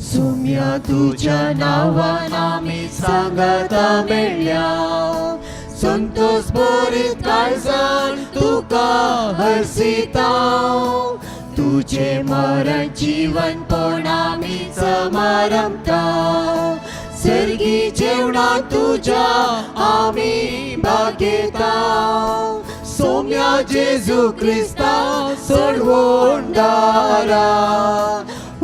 सुम्या तुझ्या नावान आमी सांगाता मेळ्ळ्या, संतोष भरीत काळजान तुका हरसिता. तुझे मरण जीवनपण आमी समारंभता, सर्गी जेवणा तुझ्या आमी भागयता. सोम्या जेजू क्रिस्ता सोडवणदारा,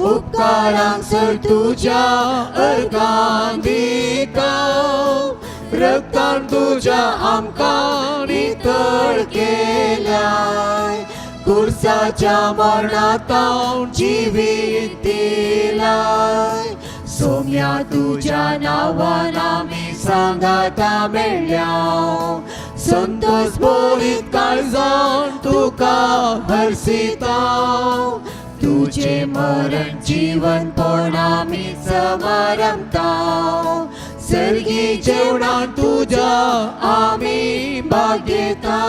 उपकारांक सर तुज्या अर्गां दिता. रक्तान तुज्या आमकां नितळ केल्याय, कुर्साच्या मरणांत जिवीत दिलाय. सोम्या तुज्या नांवान आमी सांगाता मेळ्ळ्या, संतोष भरीत काळजान तुका हरसिता. तुझे मरण जीवनपण आमी समारंभता, सर्गी जेवणान तुज्या आमी भागयता.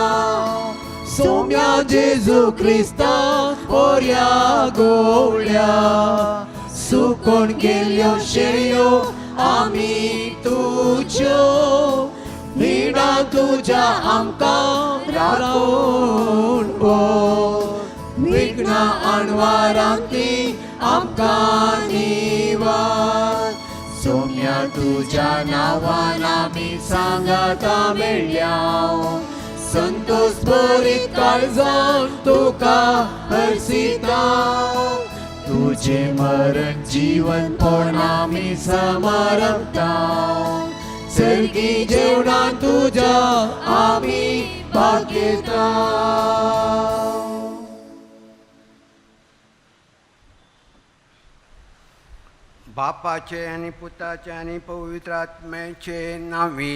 सोम्या जेजू क्रिस्ता बऱ्या गोवळ्या, सुकोन गेल्यो शेळयो आमी तुज्यो, निणा तुज्या आमकां राखून विघ्ना अणवारांती आमकां निवार. सोम्या तुज्या नांवान आमी सांगाता मेळ्ळ्या, संतोष भरीत काळजान तुका हरसिता. तुझे मरण जीवनपण आमी समारंभता, सर्गी जेवणान तुज्या आमी भागयता. बापाचे आनी पुताचे आनी पवित्र आत्म्याचे नांवी.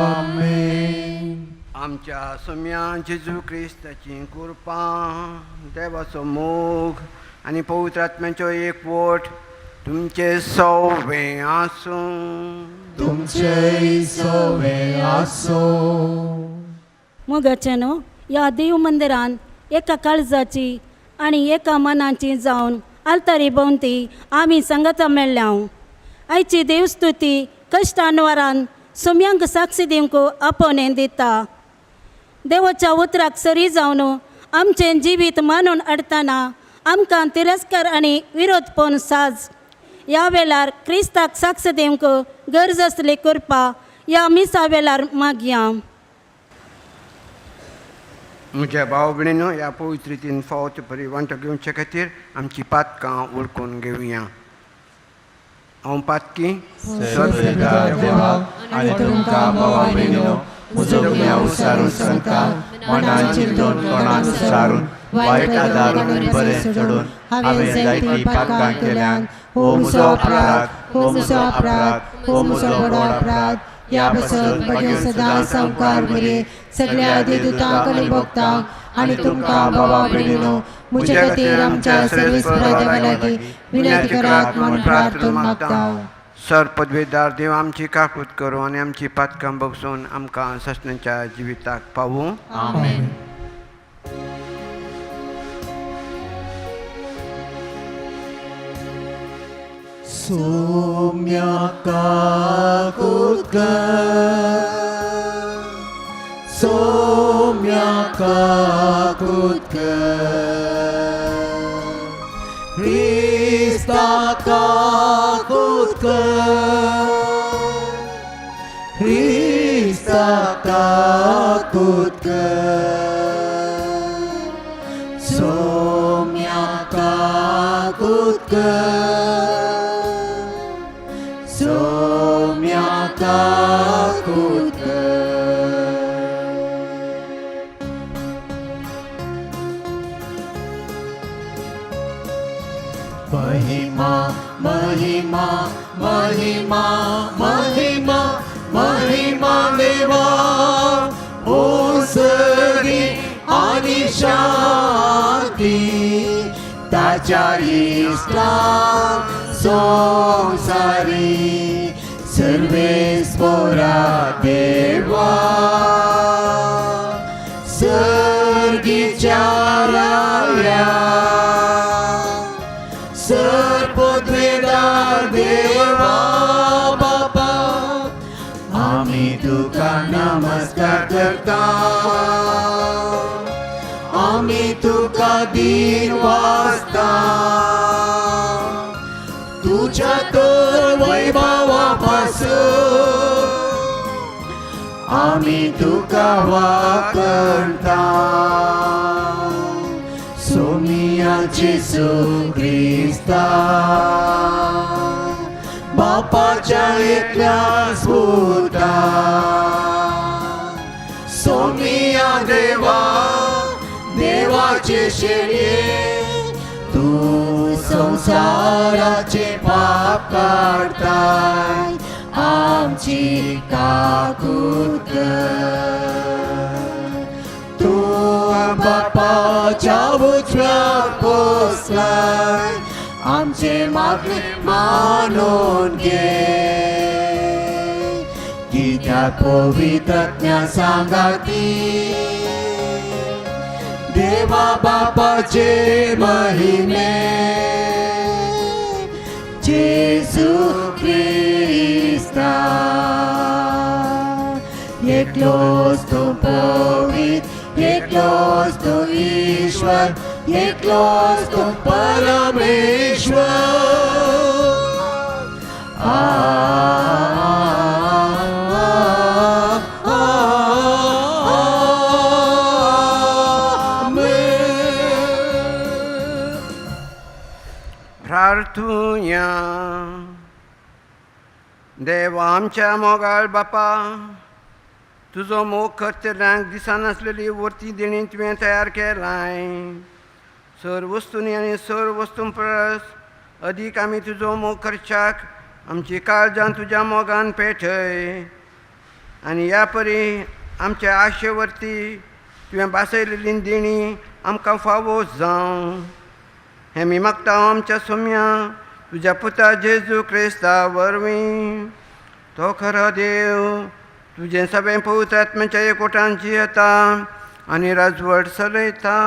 आमेन. आमच्या सोम्या जेजू क्रिस्ताची कृपा, देवाचो मोग आनी पवित्र आत्म्याचो एकवट तुमचे सवे आसूं. तुमचे सवे आसूं. मोगाचे न्हू, ह्या देव मंदिरान एका काळजाची आनी एका मनाची जावन आल्तारी भोंवती आमी सांगाता मेळ्ळ्या. आयची देवस्तुती कश्ट अनवरान सोम्यांक साक्षी दिवंक आपोवणें दिता. देवाच्या उतराक सरी जावन आमचें जिवीत मानून हाडटना आमकां तिरस्कार आनी विरोध पळोवन साज. ह्या वेळार क्रिस्ताक साक्ष दिवंक गरज आसली कृपा ह्या मिसा वेळार मागया. म्हज्या भाव भयणीनो, ह्या पवित्र रितीन फावो ते परी वांटो घेवचे खातीर आमची पातकां वळखून घेवया. हांव पातकी देवाक आनी तुमकां भावा भयणीनो म्हजो गुन्यांव विचारून सांगता. मनान चिंतून तोंडान उच्चारून वायट आदारून बरें चडून हांवें जायतीं पातकां केल्यान. हो म्हजो अपराध, हो म्हजो अपराध, हो म्हजो व्हड अपराध. ह्या पासत म्हज्यो सदां सामकार मरे सगळ्या देवदूतांक आनी भक्तांक आनी तुमकां भावा भयणीनो म्हजे खातीर आमच्या सर्वेस्परा देवा लागीं विनंती करात म्हूण प्रार्थना मागता. सर पदवेदार देव आमची काकूत करूं आनी आमची पातकां बगसून आमकां ससनाच्या जिविताक पावूं. आमेन. सोम्या काकूत कर, सोम्या काकूत कर, क्रिस्ता काकूत कर, क्रिस्ता काकूत कर, सोम्या काकूत कर, सोम्या काकूत कर. महिमा महिमा महिमा महिमा देवा ओसरी आणि शांती ताच्या इश्टां संवसारी सर्वेस्पोरा देवा सर्गीच्या राया सर्पद्वेदार देवा बापा आम्ही तुका नमस्कार करता आम्ही तुका दीन वाचता तुझ्या तर वैभवापासून आम्ही तुका वाकणता सोमिया जेसू क्रिस्ता बापाच्या एकल्या स्फूर्ता सोमिया देवा देवाचे शेळये तू संसाराचे पाप काढताय आमची काकूत कर. तू बापाच्या उजव्या बसलाय आमचे मागणे मानून घे कित्याक पवित्रज्ञा सांगाती देवा बापाचे महिमे जेजू क्रिस्ता एकलोच तूं पवित्र एकलोच तूं ईश्वर एकलोच तूं परमेश्वर आ, आमेन. प्रार्थुया देवा आमच्या मोगाळ बापा तुजो मोग करतल्यांक दिसनासलेली वर्ती देणी तुवें तयार केलाय सर वस्तूंनी आनी सर वस्तूं परस अदीक आमी तुजो मोग करच्याक आमची काळजां तुज्या मोगान पेठय आनी ह्या परी आमच्या आशे वरती तुवें भासयलेली देणी आमकां फावो जावं हें मी मागता आमच्या सोम्या तुज्या पुता जेजू क्रिस्ता वरवीं तो खरो देव तुजें सगळें पवित्र आत्म्याच्या एकवटान जियेता आनी राजवट चलयता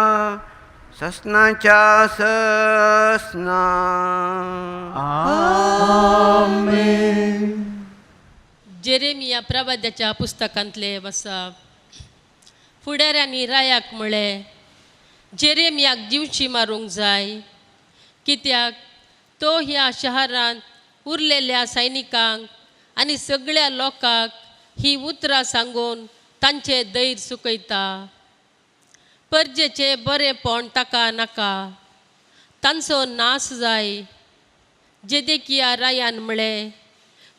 ससनाच्या ससना. आमेन. जेरेमिया प्रवाद्याच्या पुस्तकांतले वसप. फुडाऱ्यांनी रायाक म्हळें, जेरेमियाक जिवशी मारूंक जाय, कित्याक तो ह्या शहरांत उरलेल्या सैनिकांक आनी सगळ्या लोकांक ही उतरां सांगून तांचें धैर्य सुकयता. परजेचें बरेंपण ताका नाका, तांचो नाश जाय. जेदेकिया रायान म्हळें,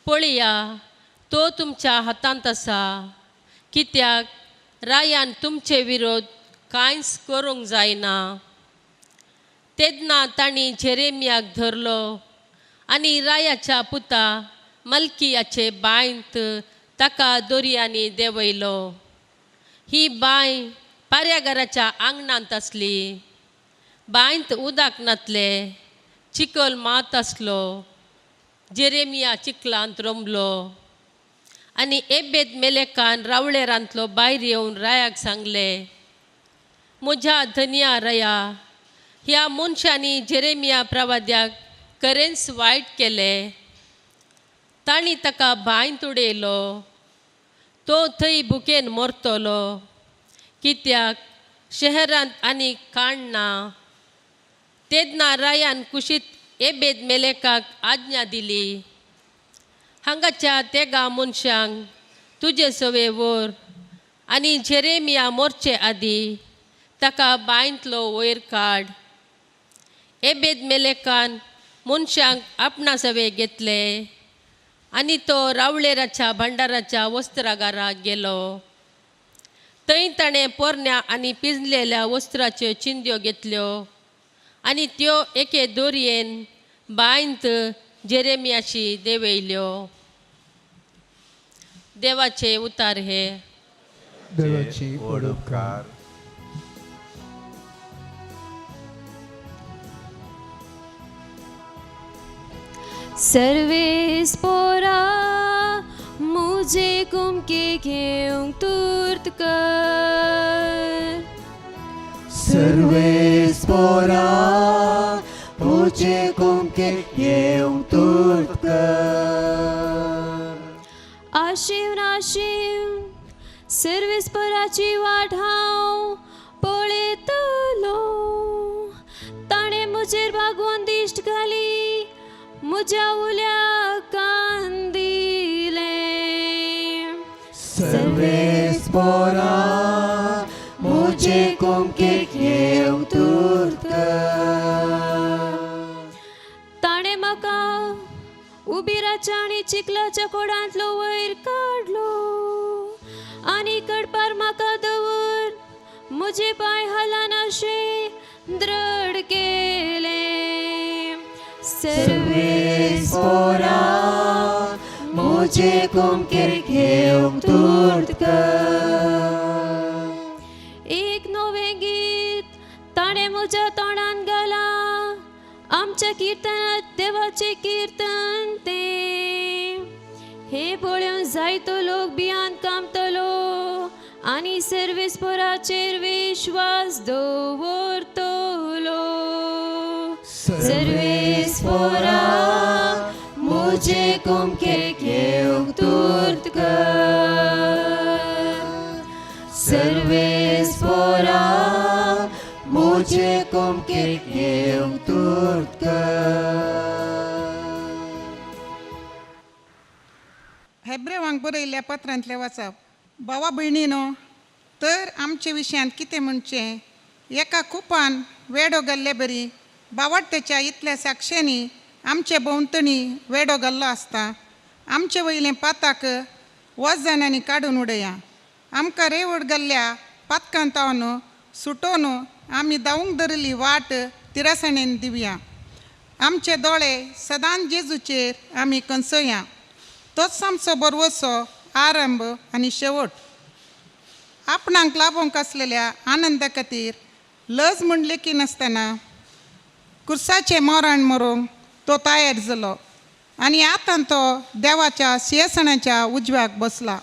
पळया तो तुमच्या हातांत आसा, कित्याक रायान तुमचे विरोध कांयच करूंक जायना. तेन्ना तांणी जेरेमियाक धरलो आनी रायाच्या पुता मलकियाचे बांयत ताका दोरयांनी देंवयलो. ही बांय पाऱ्यागाराच्या आंगणांत आसली. बांयत उदक नातलें, चिखल मात आसलो. जेरेमिया चिखलांत रोमलो आनी एबेद मेलेकान रावळेरांतलो भायर येवन रायाक सांगलें, म्हज्या धनया रया, ह्या मनशांनी जेरेमिया प्रवाद्याक खरेंच वायट केलें. तांणी ताका बांयत उडयलो, तो थंय भुकेन मरतलो, कित्याक शहरांत आनी काण ना. तेन्ना रायान कुशीत एबेद मेलेकाक आज्ञा दिली, हांगाच्या तेगा मनशांक तुजे सवे व्हर आनी जेरेमिया मोरचे आदी ताका बांयतलो वयर काड. एबेद मेलेकान मनशांक आपणा सवे घेतले आनी तो रावळेराच्या भांडाराच्या वस्त्रागाराक गेलो. थंय ताणें पोरण्या आनी पिंजलेल्या वस्त्राच्यो चिंद्यो घेतल्यो आनी त्यो एके दोरयेन बांयत जेरेमियाशी देंवयल्यो. देवाचे उतार हे. देवाची व्हड उपकार. सर्वेस पोरा मुझे कुमके घेवंक तुर्त कर. सर्वेस पोरा मुझे कुमके येवंक तुर्त कर. आशिव नाशिव सर्वेस पोराची वाट हांव पळयतलो. ताणें म्हजेर बागोवन दिश्ट घाली, म्हज्या उल्याक कान दिलें. सर्वेस पोरा मुझे कुमके येवंक तुर्त कर. ताणें म्हाका उबिराच्या आनी चिखलाच्या कोडांतलो वयर काडलो आनी कडपार म्हाका दवर म्हजे पांय हलनाशे द्रड केले. सर्वेस पोरा मुझे कुमके घेवंक तुर्त कर. एक नवें गीत ताणें म्हज्या तोंडान घालां, आमच्या किर्तनात देवाचें किर्तन तें. हें पळोवन जायतो लोक भियान कामतलो आनी सर्वेस्पराचेर विश्वास दवरतलो. सर्वेस्परा मुझे कुमके घेवंक तुर्त कर. सर्वेस्परा मुझे कुमके घेवंक तुर्त कर. हेब्रेवांक बरयल्ल्या पत्रांतलें वाचप. भावा भयणीनो, तर आमचे विशयांत कितें म्हणचें? एका कुपान वेडो घाल्ले बरी बावडटेच्या इतल्या साक्षांनी आमचे भोंवतणी वेडो घाल्लो आसता. आमचे वयलें पाताक वजनांनी काडून उडया. आमकां रेवड घाल्ल्या पातकां तावन सुटोवन आमी धांवूंक धरिल्ली वाट तिरासणेन दिवया. आमचे दोळे सदांच जेजूचेर आमी कंसया. तोच आमचो बरवसो आरंभ आनी शेवट. आपणाक लाभोवंक आसलेल्या आनंदा खातीर लज म्हण लेखी नासतना कुर्साचें मरण मरूंक तो तयार जालो आनी आतां तो देवाच्या सिंहासनाच्या उजव्याक बसला.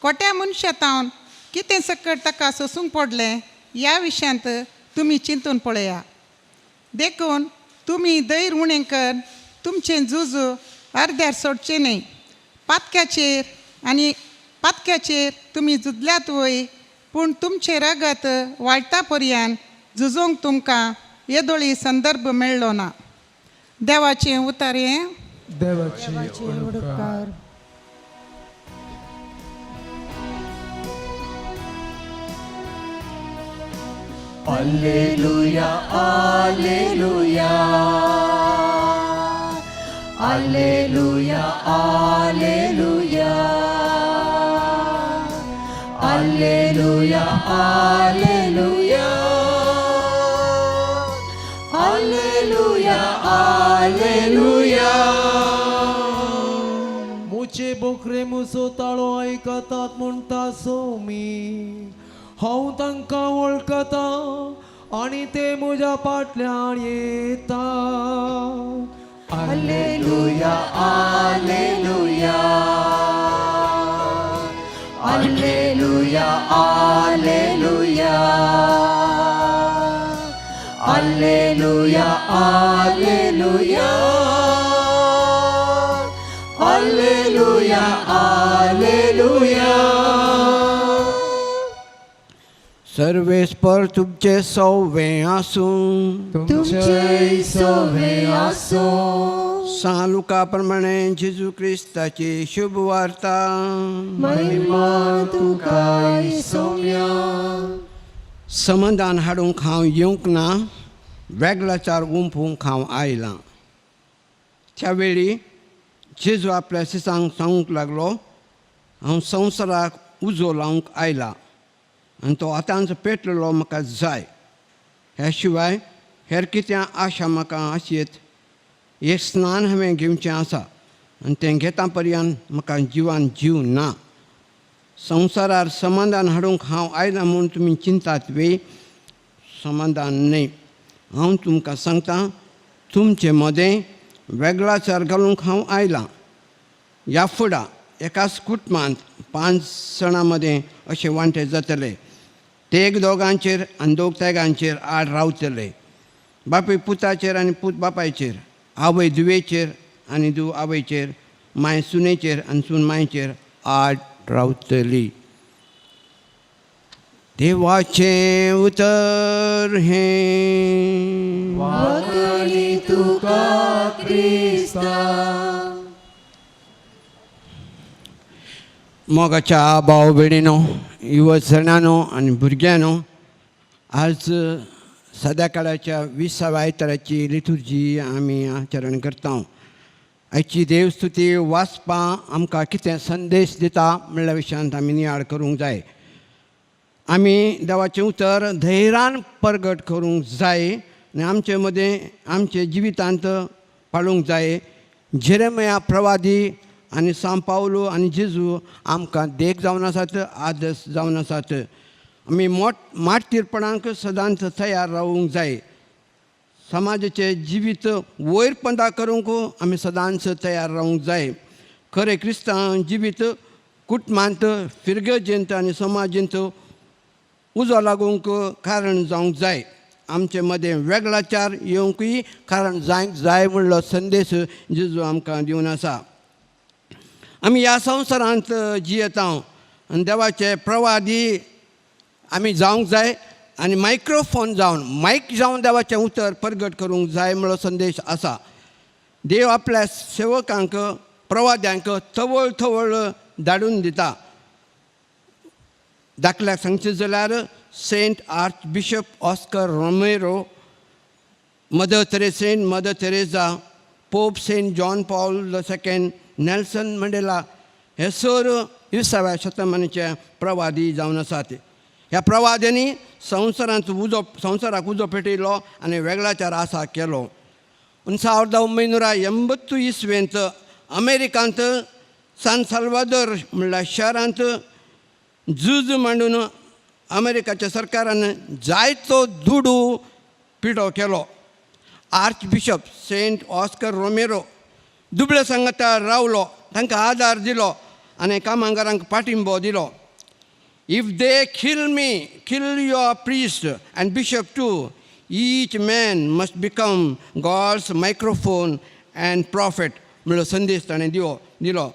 कोट्या मनशा तावन कितें सकट ताका सोसूंक पडलें ह्या विशयांत तुमी चिंतून पळया. देखून तुमी धैर्य उणें कर तुमचें झूज अर्द्यार सोडचें न्हय. पातक्याचेर आनी पातक्याचेर तुमी झुजल्यात वय, पूण तुमचें रगत वाळटा पर्यान झुजोंक तुमकां येदोळी संदर्भ मेळ्ळो ना. देवाचें उतर हें. देवाची देवाचे व्हड उपकार. उपकार. Alleluia, Alleluia, Alleluia, Alleluia, Alleluia, Alleluia, Alleluia, Alleluia. मुचे Bokre मुसो ताळो आयकतात म्हणटा सोमी, हांव तांकां वळखता आनी ते म्हज्या फाटल्यान येता. Alleluia, Alleluia, Alleluia, Alleluia, Alleluia, Alleluia, Alleluia, Alleluia. सर्वेस्पर तुमचे सौवें आसूं. तुमचे सवे आसूं. सान लुका प्रमाणे जेजू क्रिस्ताची शुभ वार्ता. महिमा तुका सोम्या. समाधान हाडूंक हांव येवंक ना, वेगळाचार उंपूंक हांव आयलां. त्या वेळी जेजू आपल्या शिसांक सांगूंक लागलो, हांव संवसाराक उजो लावंक आयला आनी तो आतांच पेटलेलो म्हाका जाय. ह्या शिवाय हेर कितें आशा म्हाका आसयेत? एक स्नान हांवें घेवचें आसा आनी तें घेता पर्यंत म्हाका जिवान जीव ना. संवसारार समाधान हाडूंक हांव आयलां म्हूण तुमी चिंतात वे? समाधान न्हय. हांव तुमकां सांगता, तुमचे मदें वेगळाचार घालूंक हांव आयलां. ह्या फुडा एकाच कुटुंबांत 5 जाणां मदें अशे वांटे जातले. ते एक दोगांचेर आनी दोग तेगांचेर आड रावतले. बापूय पुताचेर आनी पूत बापायचेर, आवय धुवेचेर आनी धूव आवयचेर, मांय सुनेचेर आनी सून मांयचेर आड रावतली. देवाचें उतर हें. वाकणी तुका क्रिस्ता. मोगाच्या भाव भयणीनो, युवजणांनो आनी भुरग्यांनो, आज सद्या काळाच्या 20व्या आयताराची लितुर्जी आमी आचरण करता. आयची देवस्तुती वाचपां आमकां कितें संदेश दिता म्हणल्या विशयांत आमी नियाळ करूंक जाय. आमी देवाचें उतर धैर्यान परगट करूंक जाय आनी आमचे मदें आमचे जिवितांत पाळूंक जाय. जेरेमया प्रवादी आनी सांव पावलो आनी जेजू आमकां देख जावन आसात, आदर्श जावन आसात. आमी मार्तीरपणाक सदांच तयार रावूंक जाय. समाजाचें जिवीत वयर पंदा करूंक आमी सदांच तयार रावूंक जाय. खरें क्रिस्तांव जिवीत कुटुंबांत, फिरगजेंत आनी समाजेंत उजो लागूंक कारण जावंक जाय. आमचे मदें वेगळाचार येवंकूय कारण जायक जाय म्हणलो संदेश जेजू आमकां दिवन आसा. आमी ह्या संवसारांत जियेता आनी देवाचे प्रवादी आमी जावंक जाय आनी मायक्रोफोन जावन, मायक जावन देवाचें उतर परगट करूंक जाय म्हणलो संदेश आसा. देव आपल्या सेवकांक, प्रवाद्यांक तवळ तवळ धाडून दिता. दाखल्याक सांगचें जाल्यार Saint Archbishop Oscar Romero, Mother Saint Mother Teresa, Pope Saint John Paul the Second, Nelson Mandela हे सर 20व्या शतमानाचे प्रवादी जावन आसात. ह्या प्रवाद्यांनी संवसारांत उजो, संवसाराक उजो पेटयलो आनी वेगळाचार आसा केलो. 1980 इस्वेंत अमेरिकांत सान साल्वादोर म्हणल्यार शहरांत झूज मांडून अमेरिकाच्या सरकारान जायतो दुडू पिठो केलो. Archbishop saint Oscar Romero दुबळे सांगाता रावलो, तांकां आदार दिलो आनी कामगारांक पाठिंबो दिलो. If they kill me, kill your priest and bishop too. Each man must become God's microphone and prophet म्हणलो संदेश ताणें दिलो.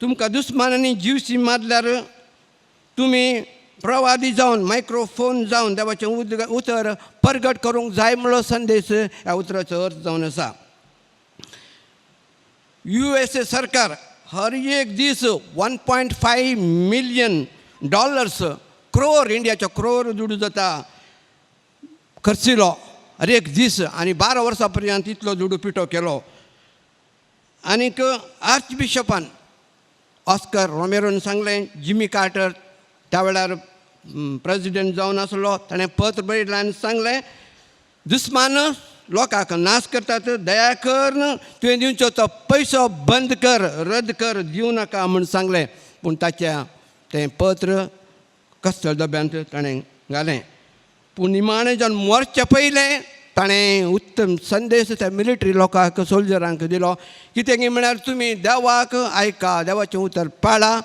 तुमकां दुस्मानांनी जिवशी मारल्यार तुमी प्रवादी जावन, मायक्रोफोन जावन देवाचें उतर परगट करूंक जाय म्हणलो संदेश ह्या उतराचो अर्थ जावन आसा. USA सरकार हर एक दीस 1.5 million dollars, crore, इंडियाचो क्रोर दुडू जाता, खर्चिलो हर एक दीस आनी 12 वर्सां पर्यंत इतलो दुडू पिठो केलो. आनीक आर्च बिशपान ऑस्कर रोमेरोन सांगलें, जिमी कार्टर त्या वेळार प्रेजिडेंट जावन आसलो, ताणें पत्र बरयलें आनी सांगलें, दुस्मान लोकांक नाश करतात, दया करून तुवें दिवचो तो पयसो बंद कर, रद्द कर, दिवं नाका म्हूण सांगलें. पूण ताच्या तें पत्र कस्तल डब्यांत ताणें घालें. पूण निमाणें जेन्ना मरचें पयलें ताणें उत्तम संदेश त्या मिलिटरी लोकांक, सोल्जरांक दिलो. कितें काय म्हळ्यार तुमी देवाक आयका, देवाचें उतर पाळा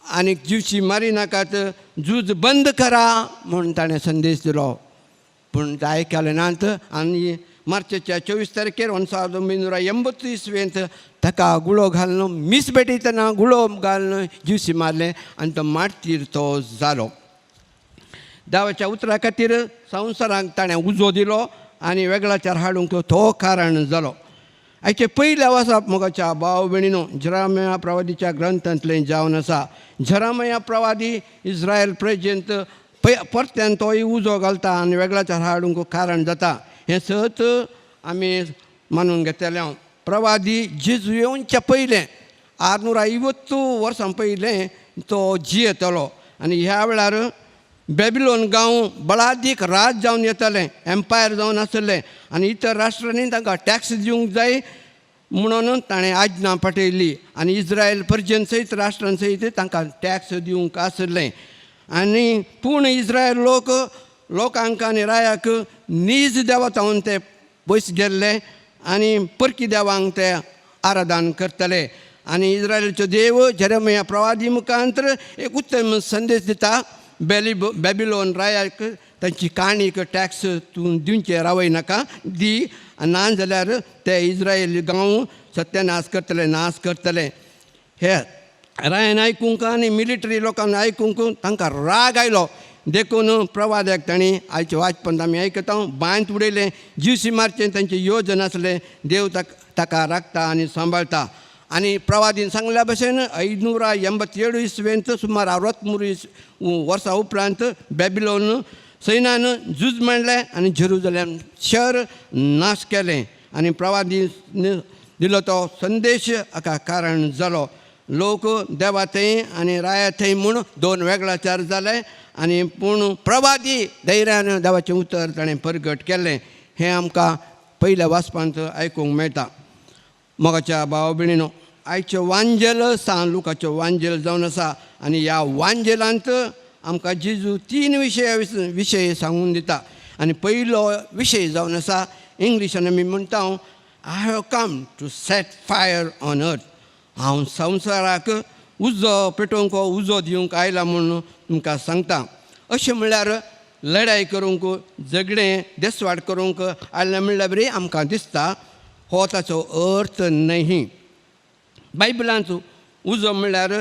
आनी जिवशी मारी नाकात, झूज बंद करा म्हूण ताणें संदेश दिलो. पूण ते आयकले नात आनी मार्चेच्या 24 तारखेर 1980 इस्वेंत ताका गुळो घालून, मीस भेटयतना गुळो घालून जिवशी मारलें आनी तो मार्तीर तो जालो. देवाच्या उतरा खातीर संवसाराक ताणें उजो दिलो आनी वेगळाचार हाडूंक तो कारण जालो. आयचे पयलें वाचप मोगाच्या भाव भयणीनो जरामया प्रवादीच्या ग्रंथांतलें जावन आसा. जरामया प्रवादी इस्रायल प्रजेंत परत्यान तोय उजो घालता आनी वेगळाचार हाडूंक कारण जाता हें सत आमी मानून घेतलें हांव. प्रवादी जेजू येवच्या पयलें 650 वर्सां पयलें तो जियेतलो आनी ह्या वेळार बेबिलोन गांव बळादीक राज जावन येतालें, एम्पायर जावन आसलें आनी इतर राष्ट्रांनी तांकां टॅक्स दिवंक जाय म्हणून ताणें आज्ञा पाठयली आनी इस्रायल पर्जन सयत राष्ट्रान सयत तांकां टॅक्स दिवंक आसलें. आनी पूण इस्रायल लोक लोकांक आनी रायाक नीज देवा जावन ते पयस गेल्ले आनी परकी देवांक ते आराधन करतले. आनी इस्रायलाचो देव जेरेमिया प्रवादी मुखांतर एक उत्तम संदेश दिता, बेबिलोन रायाक तांची काणीक टॅक्स तूं दिवचें रावय नाका दी, ना जाल्यार ते इस्रायल गांव सत्यानाश करतले, नाश करतले. हे रायान आयकूंक आनी मिलिटरी लोकांक आयकूंक तांकां राग आयलो, देखून प्रवाद्याक तांणी आयचे वाचपंत आमी आयकता बांयत उडयलें, जीवशी मारचें तांचें योजन आसलें. देव ताका राखता आनी सांबाळटा. आनी प्रवादीन सांगल्या भशेन 587 इसवेंत सुमार 63 वर्सां उपरांत बेबिलोन सैनान झूज मांडलें आनी जेरुजलेम शहर नाश केलें. आनी प्रवादीन दिलो तो संदेश हाका कारण जालो. लोक देवा थंय आनी राया थंय म्हूण दोन वेगळाचार जाले आनी पूण प्रवादी धैर्यान देवाचें उतर ताणें परगट केलें. हें आमकां पयल्या वाचपांत आयकूंक मेळटा. मोगाच्या भाव भयणीनो, आयचें वांजेल सान लुकाचें वांजेल जावन आसा आनी ह्या वांजेलांत आमकां जेजू तीन विशय सांगून दिता. आनी पयलो विशय जावन आसा, इंग्लिशान आमी म्हणटा, I have come to set fire on earth. हांव संवसाराक उजो पेटोवंक, उजो दिवंक आयला म्हूण तुमकां सांगता. अशें म्हणल्यार लढाय करूंक, झगडें देसवाड करूंक आयलें म्हणल्यार बरी आमकां दिसता, हो ताचो अर्थ न्हय. बायबलांत उजो म्हणल्यार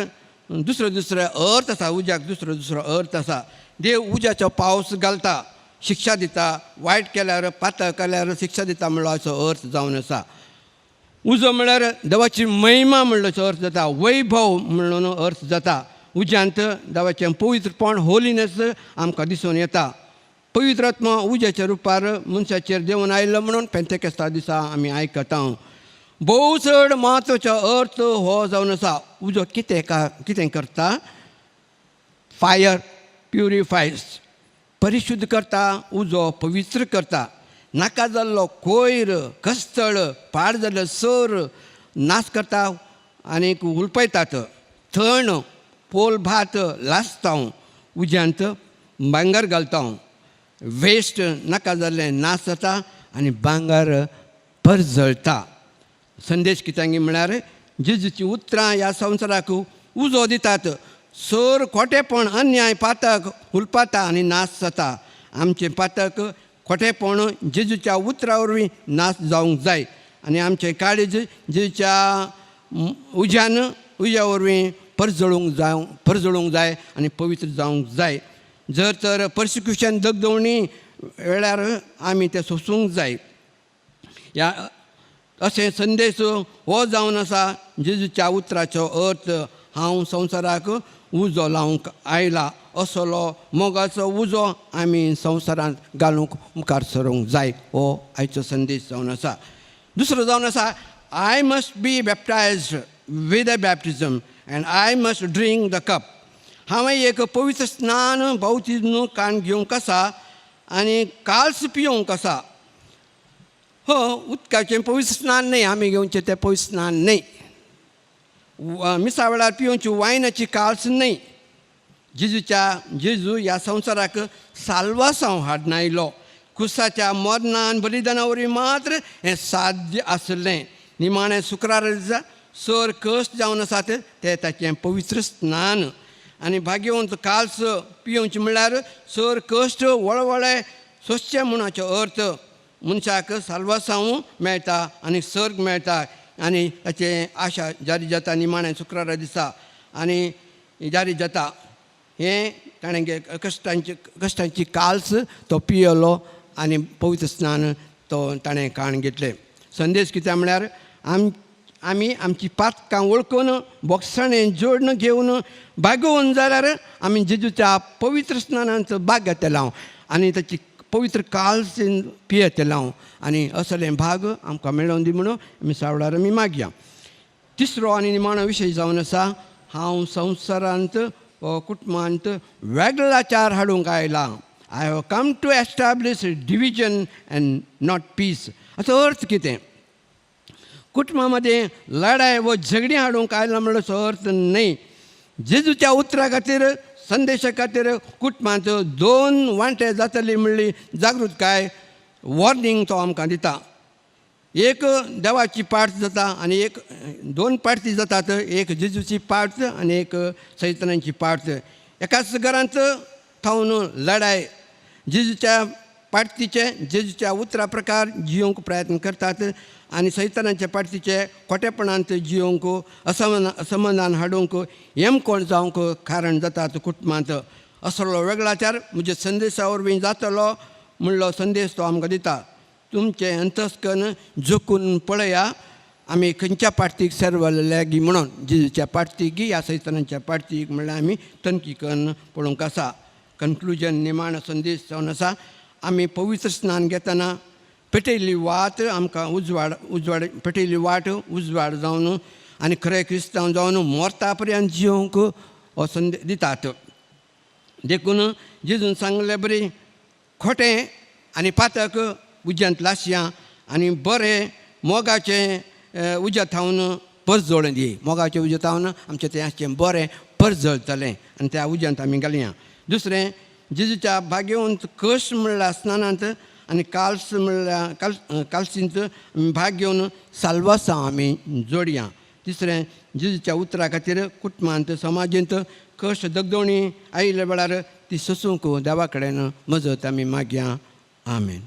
दुसरो दुसरो अर्थ आसा, उज्याक दुसरो दुसरो अर्थ आसा. देव उज्याचो पावस घालता, शिक्षा दिता, वायट केल्यार पातक केल्यार शिक्षा दिता म्हणल्याचो अर्थ जावन आसा. उजो म्हणल्यार देवाची महिमा म्हणल्याचो अर्थ जाता, वैभव म्हणून अर्थ जाता. उज्यांत देवाचें पवित्रपण, होलीनेस आमकां दिसून येता. पवित्र आत्मा उज्याच्या रुपार मनशाचेर देंवन आयलो म्हणून पेंतेकेस्ता दिसा आमी आयकता. भोव चड म्हत्वाचो अर्थ हो जावन आसा. उजो कितें कितें करता? फायर प्युरिफायस, परिशुद्ध करता, उजो पवित्र करता. नाका जाल्लो कोयर, कस्तळ, पाड जाल्लो सर नाश करता आनीक हुलपयतात. थण, पोल भात लासता, उज्यांत भांगर घालता, वेस्ट नाका जाल्लें नाश जाता आनी भांगर परजळटा. संदेश कित्यांगी म्हळ्यार जेजूची उतरां ह्या संवसाराक उजो दितात. सर खोटेपण, अन्याय, पातक हुलपाता आनी नाश जाता. आमचें पातक, खोटेपण जेजूच्या उतरां वरवीं नाश जावंक जाय आनी आमचें काळीज जेजूच्या उज्यान, उज्या वरवीं परजळूंक जाय आनी पवित्र जावंक जाय. जर तर पर्सिक्युशन, दगदवणी वेळार आमी तें सोंसूंक जाय. ह्या अशें संदेश हो जावन आसा जेजूच्या उतराचो अर्थ. हांव संवसाराक उजो लावंक आयला, असलो मोगाचो उजो आमी संवसारांत घालूंक मुखार सरूंक जाय. हो आयचो संदेश जावन आसा. दुसरो जावन आसा, I must be baptized with a baptism and I must drink the cup. हांवें एक पवित्र स्नान बाप्तीज्म काण घेवंक आसा आनी काल्स पियोवंक आसा. हो उदकाचें पवित्र स्नान न्हय, आमी घेवचें तें पवित्र स्नान न्हय. मिसा वेळार पियोवची वायनाची काल्स न्हय. जेजू ह्या संवसाराक साल्वासांव हाडून आयलो. कुसाच्या मरणान बलिदाना वरवीं मात्र हें साध्य आसलें. निमाणें शुक्रार दिसा सर कश्ट जावन आसात ते ताचें पवित्र स्नान आनी भाग्यवंत काल्स पियोवचें म्हणल्यार सर कश्ट वळवळे सोंसचें म्हूण हाचो अर्थ. मनशाक साल्वासांव मेळटा आनी सर्ग मेळटा आनी ताचें आशा जारी जाता निमाणें शुक्रारा दिसा आनी जारी जाता. हें ताणें कश्टांची काल्स तो पियलो आनी पवित्र स्नान तो ताणें काण घेतलें. संदेश कितें म्हळ्यार आमी आमची पातकां वळखून बोगसाणें जोडून घेवन बागोवन जाल्यार आमी जेजूच्या पवित्र स्नानांत भाग घेतले आनी ताची पवित्र काल्स पियेतले आनी असलें भाग आमकां मेळोवन दी म्हणून आमी सावडार आमी मागया. तिसरो आनी निमाणो विशय जावन आसा, हांव संवसारांत हो कुटुंबांत वेगळाचार हाडूंक आयला. I have come to establish division and not peace. हाचो अर्थ कितें? कुटुंबा मदें लडाय वो झगडीं हाडूंक आयला म्हणल्यार अर्थ न्हय. जेजूच्या उतरा खातीर, संदेशा खातीर कुटुंबांत दोन वांटे जातली म्हणली जागृतकाय, वॉर्निंग तो आमकां दिता. एक देवाची पार्ट जाता आनी एक दोन पार्टी जातात, एक जेजूची पार्ट आनी एक सैतानाची पार्ट. एकाच घरांत थावन लडाय, जेजूच्या पार्टीचे जेजूच्या उतरा प्रकार जियोंक प्रयत्न करतात आनी सैतानाच्या पार्टीचे खोटेपणांत जियोंक, असमाधान हाडूंक, येमकोण जावंक कारण जातात कुटुंबांत. असलो वेगळाचार म्हज्या संदेशा वरवीं जातलो म्हणलो संदेश तो आमकां दिता. तुमचें अंतस्कन जोखून पळया, आमी खंयच्या पार्टीक सर्वल्या गी म्हणून, जेजूच्या पार्टीक गी ह्या सैतानाच्या पार्टीक म्हणल्यार आमी तनकी कन्न पळोवंक आसा. कन्क्लुजन, निमाणो संदेश जावन आसा, आमी पवित्र स्नान घेतना पेटयल्ली वात आमकां उजवाड उजवाड पेटयल्ली वाट उजवाड जावन आनी खरें क्रिस्तांव जावन मोरता पर्यंत जियोंक हो संदेश दितात. देखून जेजून सांगले बरी खोटें आनी पातक उज्यांत लासया आनी बरें मोगाचें उज्या थावन परजळ दी. मोगाचें उज्या थावन आमचें तें आसचें बरें परजळतलें आनी त्या उज्यांत आमी घालया. दुसरें, जेजूच्या भागेवंत कश म्हणल्यार स्नानांत आनी काल्स म्हणल्यार कालसींत भाग घेवन साल्वासां आमी जोडया. तिसरें, जेजूच्या उतरा खातीर कुटुंबांत समाजेंत कश्ट दगदोणी आयिल्ल्या वेळार ती सोसूंक देवा कडेन मजत आमी मागया. आमेन.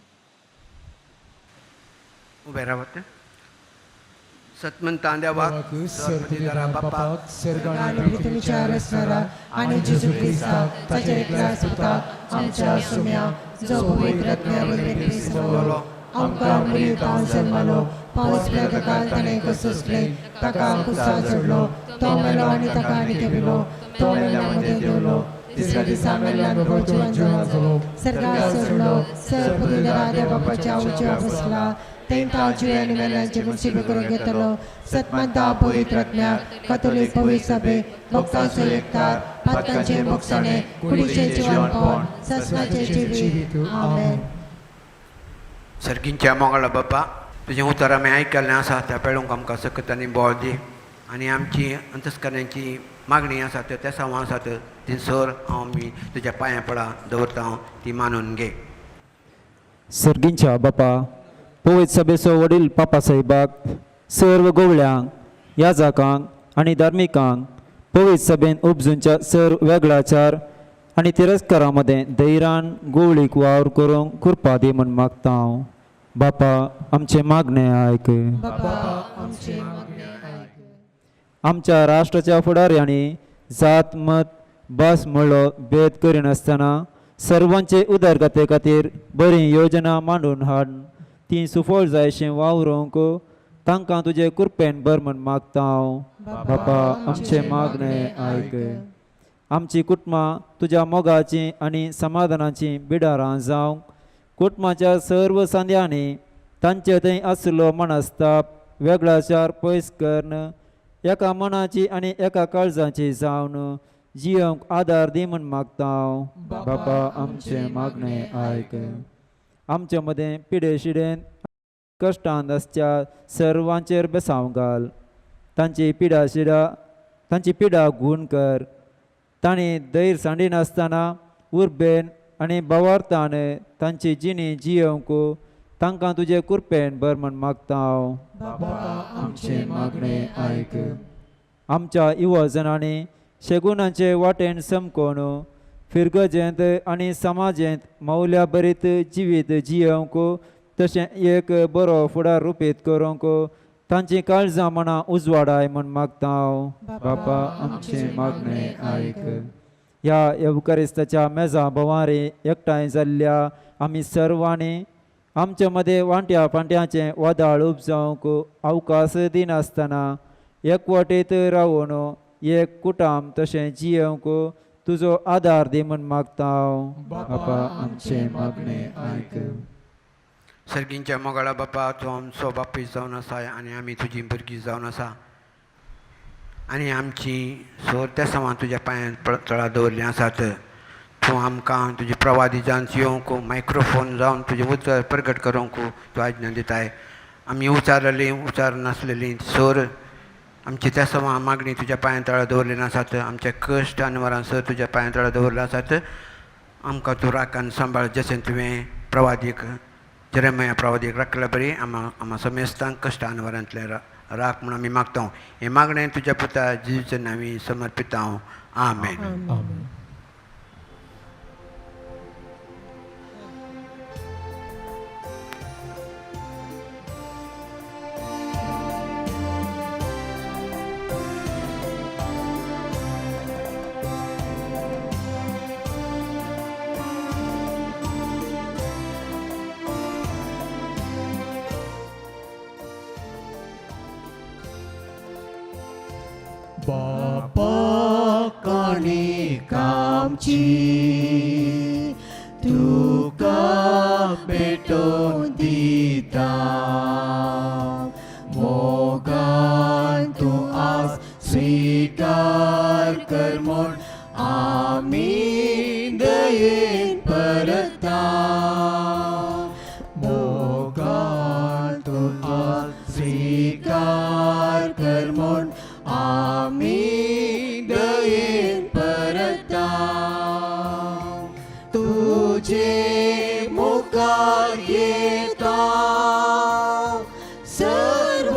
उबें रावत सतमंता देवाक, सर्पतिदारा बापाक, आनी पृथ्वीच्या रचणारा आनी जेजू क्रिस्ताक ताच्या एकल्या पुताक आमच्या सुम्या, जो पवित्र आत्म्या वरवीं क्रिस्तावलो, आमकां मरियेंत जल्मलो, पावस ताका ताणें कसोसलें, ताका कुसा चडलो, तो मेलो आनी ताका आनी केलो, तो मेल्या मदें देवलो, तिसऱ्या दिसा मेल्ल्यान जिवन जालो, सर्गार चडलो, सर्पतिदारा देव बापाच्या उजव्या बसला, तेंका जिवे आनी मेल्यांचे मुनसिबे करून घेतलो. सतमंता पवित्र आत्म्या, कथोलीक पवित्र सभे, भक्तांचो एकतार, पातकांचे मोगसाणे, कुडीचे जिवनपण, ससनाचे जिवीत. आमेन. सर्गींच्या मोगाळ बापा, तुजें उतर आमी आयकल्लें आसा त्या पेळूंक आमकां सकत आनी बळ दी आनी आमची अंतस्करणाची मागणी आसा त्या तेसांवां आसात ती सर हांव आमी तुज्या पांयां पडा दवरता, हांव ती मानून घे. सर्गींच्या बापा, पवित्र सभेचो वडील पापा साहेबाक, सर्व गोवळ्यांक, याजाकांक आनी धार्मिकांक पवित्र सभेन उपजूनच्या सर्व वेगळाचार आनी तिरस्कारा मदें धैर्यान गोवळीक वावर करूंक कृपा दी म्हूण मागता हांव. बापा, आमचें मागणें आयक. बापा, आमचें मागणें आयक. आमच्या राष्ट्राच्या फुडाऱ्यांनी जात, मत, भास म्हणलो भेद करिनासतना सर्वांचे उदरगते खातीर बरी योजना मांडून हाड ती सुफळ जायशें वावरूंक तांकां तुजे कृपेन भर म्हूण मागता हांव. बापा, आमचें मागणें आयक. आमची कुटुंबां तुज्या मोगाचीं आनी समाधानाचीं बिडारां जावंक कुटुंबाच्या सर्व सांद्यांनी तांचे थंय आसलो मनस्ताप, वेगळाचार पयस करून एका मनाची आनी एका काळजाची जावन जियोंक आदार दी म्हूण मागता हांव. बापा, आमचें मागणें आयक. आमचे मदें पिडे शिडेन कश्टान आसच्या सर्वांचेर बेसांव घाल. तांची पिडा शिडा तांची पिडा गूण कर. तांणी धैर्य सांडिनासतना उर्बेन आनी भावार्थान तांची जिणी जियोवंक तांकां तुजे कृपेन भर म्हूण मागता हांव. बापा, आमचें मागणें आयक. आमच्या युवजनांनी शेगुणांचे वाटेन समकोण फिरगजेंत आनी समाजेंत मौल्या भरीत जिवीत जियोवंक तशें एक बरो फुडार रुपीत करूंक तांची काळजां मनां उजवाडाय म्हूण मागता हांव. बापा, आमचें मागणें आयक. ह्या येवकरिस्ताच्या मेजा भोंवारी एकठांय जाल्ल्या आमी सर्वांनी आमचे मदें वांट्या पांट्याचें वादळ उपजावंक अवकाश दिनासतना एकवटीत रावून एक कुटाम तशें जियोवंक तुजो आदार दी म्हूण मागता हांव. बापा, आमचें मागणें आयक. सर्गींच्या मोगाळा बापा, तूं आमचो बापूय जावन आसा आनी आमी तुजी भुरगीं जावन आसा. आनी आमची सोर त्या समान तुज्या पांयान तळा दवरलीं आसात. तूं आमकां तुजी प्रवादी जावन येवंक मायक्रोफोन जावन तुजें उतर प्रगट करूंक तूं आज्ञा दिताय. आमी उचारलेली उचार नासलेली सोर आमची त्या समा मागणी तुज्या पांयां तळा दवरलेली आसात. आमचे कश्ट आनी वरां सर तुज्या पांयां तळा दवरले आसात. आमकां तूं राख आनी सांबाळ जशें तुवें प्रवादीक जेरेमया प्रवादीक राखल्या बरी आमा आमा समेस्तांक कश्ट आनी वरांतले राख म्हूण आमी मागता. हें मागणें तुज्या पुता जेजूच्या नांवी समर्पिता. आमेन. आमेन. बापा काणी कामची तुका भेटोवन दिता, मोगान तूं आज स्विकार कर म्हूण आमी दयेन परता. मोगान तूं आज स्विकार कर म्हूण आमी दयेन परता. तुजे मुखार येता सर्व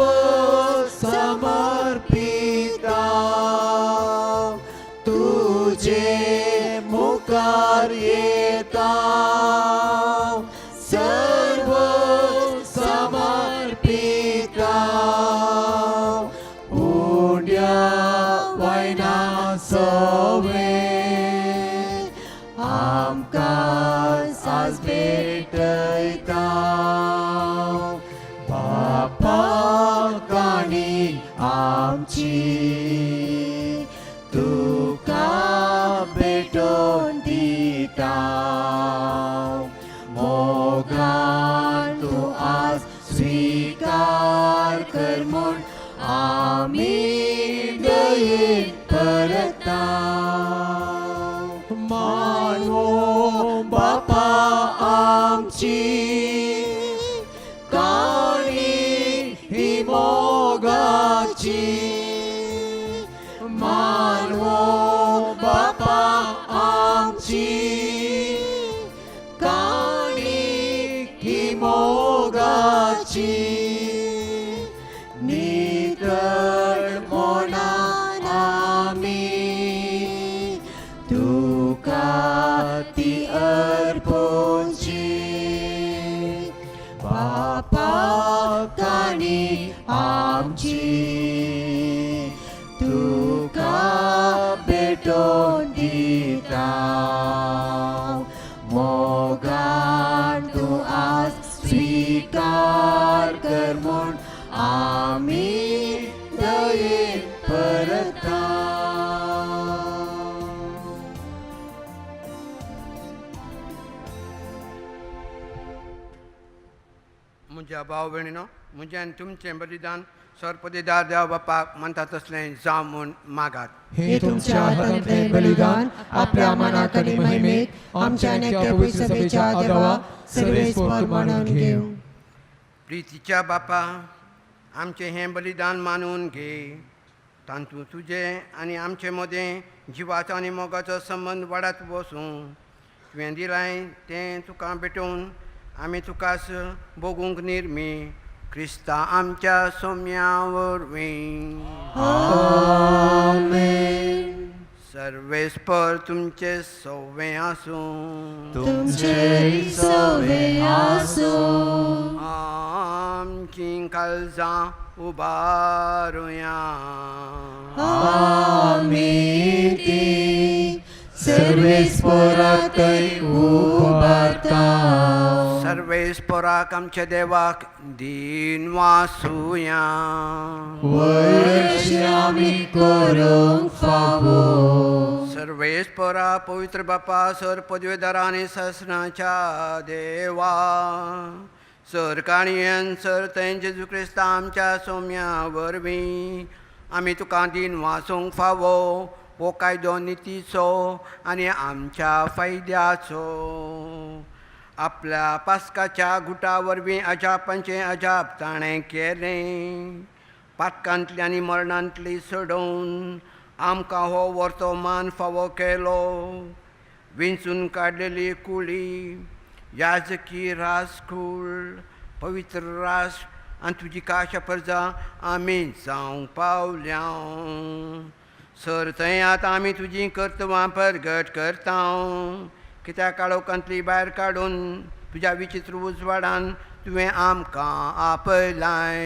समर्पिता, तुजे मुखार येता सर्व समर्पिता. उंड्या वयना सवे आमकां साज भेटयता. बापा काणी आमची तुका भेटोवन दिता, मोगान तूं आज स्विकार कर म्हूण आमी दयेन परता. मानवो बापा आमची काणी ही मोगाची, मानवो बापा आमची काणी ही मोगाची. नितळ मनान आमी तुका ती अर्पूची, बापा काणी आमची तुका भेटोवन दिता. मोगान तूं आज स्विकार कर म्हूण आमी दयेन परता. म्हज्या भाव भयणीनो, म्हजें आनी तुमचें बलिदान सर्पदिदार देव बापाक मानता तसलें जावं म्हूण मागात. हे तुमच्या हातांतलें बलिदान आपल्या मनाक आनी महिमेक आमच्या आनी त्या पवित्र सभेच्या देवा सर्वेस्पर मानून घेवं. प्रितीच्या बापा, आमचें हें बलिदान मानून घे. तातूंत तुजें आनी आमचे मदें जिवाचो आनी मोगाचो संबंद वाडत वसूं. तुवें दिलाय तें तुका भेटोवन आमी तुकाच भोगूंक निर्मी क्रिस्ता आमच्या सोम्या वरवीं. आमेन. सर्वेस्पर तुमचे सव्वें आसूं. तुमचे सवे आसूं. आमचीं काळजां उबारुया. आमी ती सर्वेस्पराकय उबारता. सर्वेस्पराक आमच्या देवाक दीन वासुया. वर्ष आमी करूंक फावो. सर्वेस्परा पवित्र बापा सर पदवेदारा आनी ससनाच्या देवा, सर काणयेन सर थंय जेजू क्रिस्ता आमच्या सोम्या वरवीं आमी तुका दिन वासूंक फावो हो कायदो नितीचो आनी आमच्या फायद्याचो. आपल्या पास्काच्या गुटा वरवीं अजापांचें अजाप ताणें केलें. पातकांतली आनी मरणांतली सोडोवन आमकां हो वर्तो मान फावो केलो. विंचून काडलेली कुळी याजकी रासकूळ पवित्र राष्ट्र आनी तुजी काशा परजा आमी जावंक पावल्या. सर थंय आतां आमी तुजी कर्तवां परगट करता कित्याक काळोखांतली भायर काडून तुज्या विचित्र उजवाडान तुवें आमकां आपयलाय.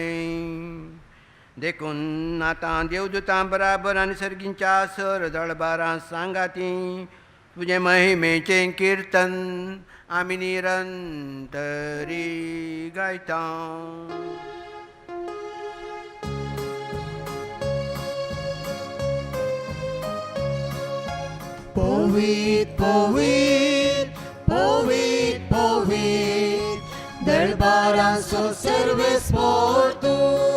देखून आतां देवदूतां बराबर आनी सर्गींच्या सर दळबारां सांगाती तुजें महिमेचें किर्तन आमी निरंतरी गायता. पवित पवित पवित पवित दरबारांचो सर्वेस्पोर तूं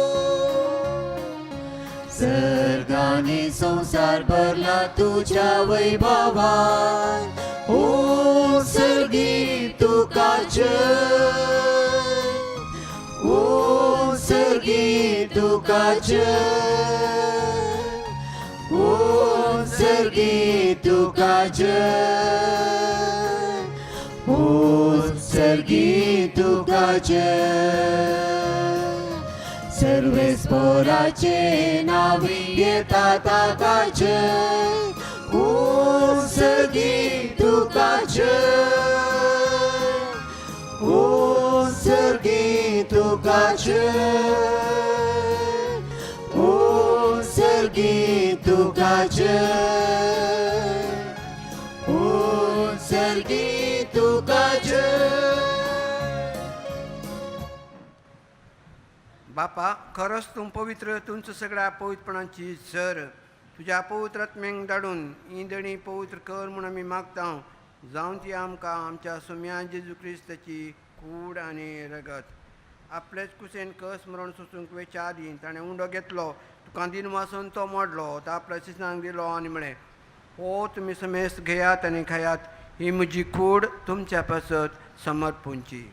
सर्गांनी संवसार भरला तुज्या वैभवान. ओ सर्गी तुका जय, ओ सर्गी तुका जय, ओ सर्गी तुका जय, ओ सर्गी तुका जय. सर्वेस्पोराचे नावी येता ताका जय, ओ सर्गी तुका जय, ओ सर्गी तुका जय, ओ सर्गी तुका जय, ओ सर्गी तुका जय. बापा खरोच तूं पवित्र तुमचो सगळ्या पवित्रपणाची सर तुज्या पवित्र आत्म्यांक धाडून ही देणी पवित्र कर म्हूण आमी मागता जावन ती आमकां आमच्या सुम्या जेजू क्रिस्ताची कूड आनी रगत. आपलेच कुसेन कस मरण सोसूंक वेच्या आदीं ताणें उंडो घेतलो तुका दिन वासून तो मोडलो तो आपल्या शिसांक दिलो आनी म्हळें हो तुमी समेस्त घेयात आनी खायात ही म्हजी कूड तुमच्या पासत समर्पूंची.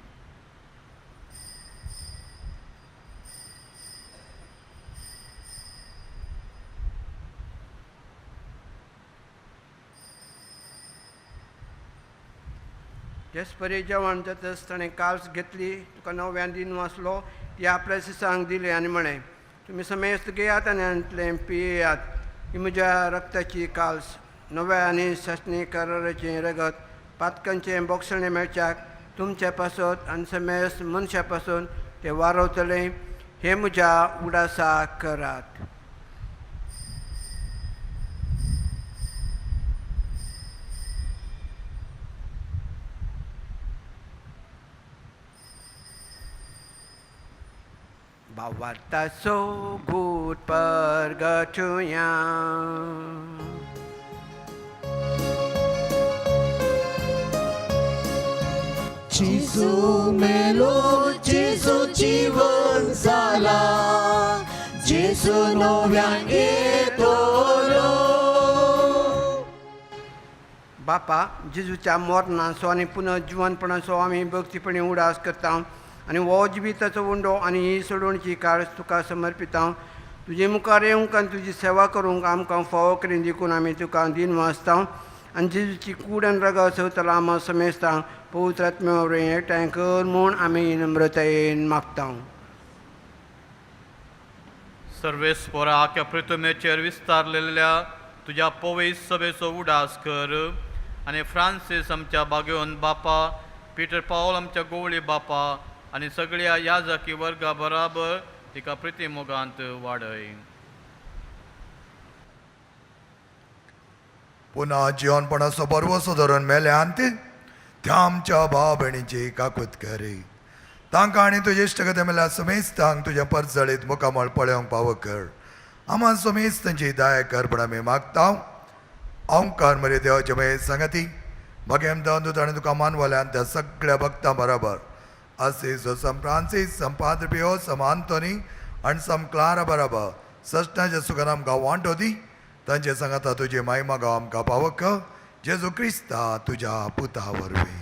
तेच परी जेवण जातच ताणें काल्स घेतली तुका नव्यान दिन वाचलो ती आपल्या शिसांक दिली आनी म्हळें तुमी समेस्त घेयात आनी हातलें पियेयात ही म्हज्या रक्ताची काल्स नव्या आनी सासणी कराराचें रगत पातकांचें बोगसणें मेळच्याक तुमच्या पासत आनी समेस्त मनशां पासून तें वारवतलें हें म्हज्या उडासा करात. भावार्थाचो गूट परगटुया. जेजू मेलो जेजू जीवन जाला जेजू नव्यान येतलो. बापा जेजूच्या मरणाचो आनी पुनर्जिवनपणाचो आमी भक्तीपणी उडास करता आनी हो जिविताचो उंडो आनी ही सोडवणची काळ तुका समर्पिता. तुजे मुखार येवंक आनी तुजी सेवा करूंक आमकां फावो करीन देखून आमी तुका दिन वाचता आनी जेजूची कूड आनी रगत सवतला आमा समेस्तांक पवित्र आत्म्या वरवीं एकठांय कर म्हूण आमी नम्रतायेन मागता. सर्वेस्पोरा आख्या पृथ्वीचेर विस्तारलेल्या तुज्या पवित्र सभेचो उडास कर आनी फ्रांसीस आमच्या बागेवन बापा पिटर पावल आमच्या गोवळी बापा आनी सगळ्या याजकी वर्गा बराबर तिका प्रिती मोगांत वाडय. पुन्हा जिवनपणाचो बरवसो धरून मेल्यान ती त्या आमच्या भाव भयणीची काकूत करी तांकां आनी तुजे इश्टगते मेल्या समेस्तांक तुज्या परजळीत मुखामळ पळोवंक पावो कर. आमा समेस्त तांची दया कर म्हूण आमी मागता. ओंकार मरे देवाचे मये सांगाती मगेम दूत आनी तुका मानवल्यान त्या सगळ्या भक्तां बराबर असेस सम फ्रांसीस सम पाद्र पियो सम आंतोनी आनी सम क्लारा बराबर सजनाच्या सुखान आमकां वांटो दी तांचे सांगाता तुजे मायमा गांव आमकां पावक जेजू क्रिस्ता तुज्या पुता वरवीं.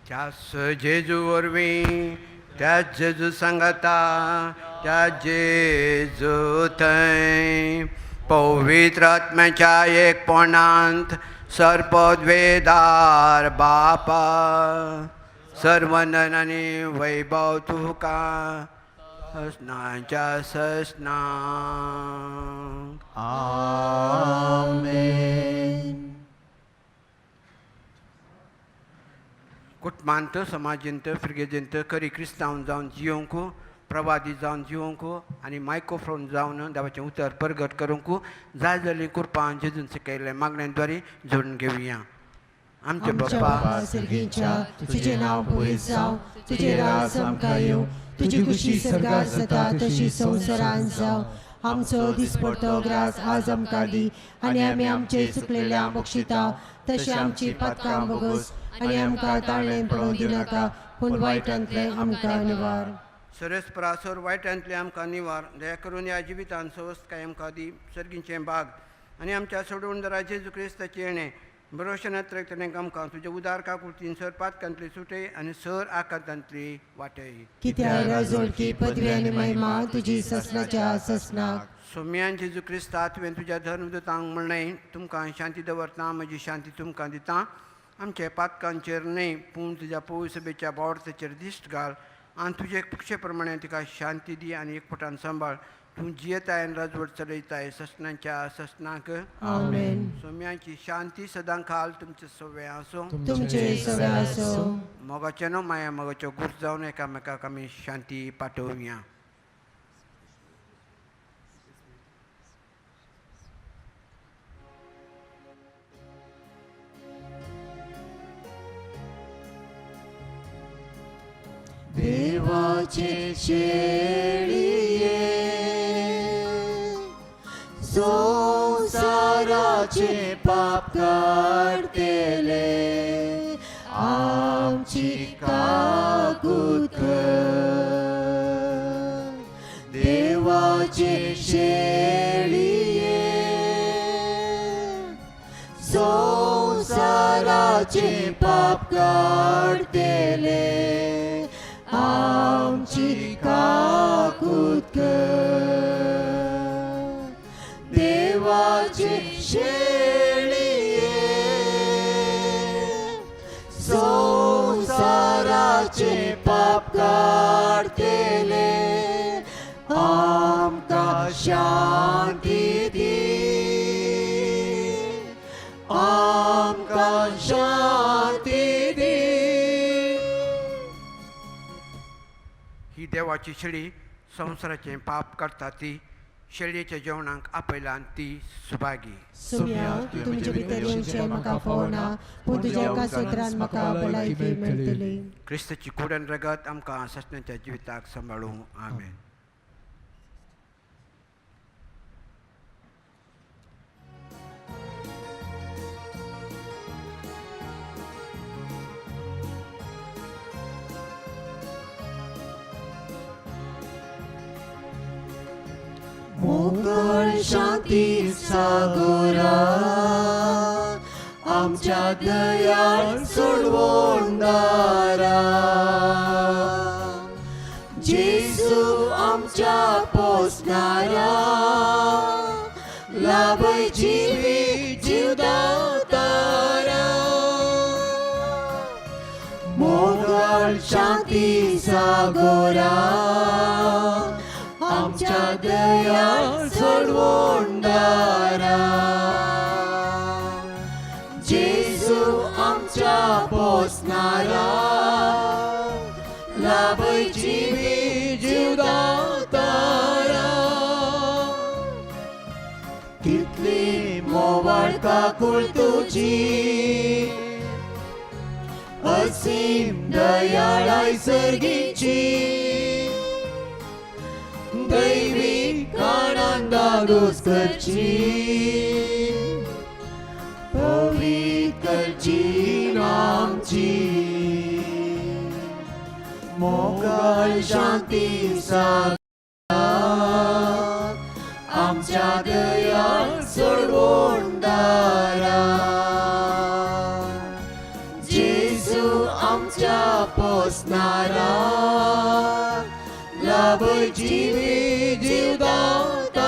त्यास जेजू वरवीं त्याच जेजू सांगता त्या जेजू थंय पवित्र आत्म्याच्या एकपणांत सर्पद्वेदार बापा सर्वंदन आनी वैभव तुका ससनाच्या ससना. आमेन. कुटुंबांत समाजींत फिर्गेजींत खरी क्रिस्तांव जावन जियोंक प्रवादी जावन जिवंक आनी मायक्रोफोन जावन देवाचें उतर परगट करूंक जाय जाल्ली कृपा जेजून शिकयल्ले मागण्यांद्वारे जोडून घेवया. आमचे आमच्या बाप्पा बापा सर्गीच्या, तुझें नांव पवित्र जावं, तुजें राज आमकां येवं, तुजी खुशी सर्गार जाता तशी संवसारांत जावं. आमचो दिसपडतो ग्रास आज आमकां दी आनी आमी आमचे चुकलेल्या बक्षिता तशें आमची पातकां भोगोस आनी आमकां ताळणेन पडोवं दिनाका, पूण वायटांतलें आमकां निवार. सरेस्परा सर वायटांतलें आमकां निवार. दया करून ह्या जिवितान सवस्तकाय आमकां दी. सर्गीचें बाग आनी आमच्या सोडून दरा जेजू क्रिस्ताचें येणें बरोशनात्र ताणें आमकां तुज्या उदार काकुळतीन सर पातकांतली सुटय आनी सर आकांतांतली वाटय. कित्याक राजवडकी पदवी आनी महिमा तुजी ससनाच्या ससनाक. सोम्यान जेजू क्रिस्ता तुवें तुज्या धर्मदूतांक म्हणलें तुमकां शांती दवरता म्हजी शांती तुमकां दिता. आमचे पातकांचेर न्हय पूण तुज्या पवित्र सभेच्या बावडतेचेर दिश्ट घाल आनी तुजे पक्षे प्रमाणे तिका शांती दी आनी एकपटान सांबाळ. तूं जियेताय आनी राजवट चलयताय ससनाच्या ससनाक. आमेन. सोम्याची शांती सदां खाल तुमचे सगळे आसूं. तुमचे सगळे आसूं. मोगाचे न्हू माया मोगाच्यो गुर्त जावन एकामेकाक आमी शांती पाठोवया. देवाचे शेळये संवसाराचे पाप काडटले आमची काकूत कर. देवाचे शेळये संवसाराचे पाप काडटले आमची काकूत कर. देवाचे शेळये संवसाराचे पाप काडटले आमकां शांती दी, आमकां शांती दी. ही देवाची शेळी संवसाराचें पाप करता ती शेळयेच्या जेवणाक आपयला ती सुभागी. सुम्या तुमचे भितर येवचें म्हाका फावना, पूण तुज्या एका सुत्रान म्हाका भलायकी मेळटली. क्रिस्ताची कूड आनी रगत आमकां ससनाच्या जिविताक सांबाळूं. आमेन. मोकळ शांती सागोरा आमच्या दयाळ सोडवणदारा, जेजू आमच्या पोसणारा लाभय जिवी जीवदातारा. मोगळ शांती सागोरा आमच्या दयाळ सोडवणदारा, जेजू आमच्या पोसणारा लाभय जिवी जीवदातारा. कितली मोवाळ काकूळ तुजी असीम दयाळाय सर्गीची, दैवी काणांदारोस करची पवित्र करची आमची. मोगाळ शांती सागोरा आमच्या दयाळ सोडवणदारा जेजू आमच्या पोसणारा लाभय जिवी जीवदातारा.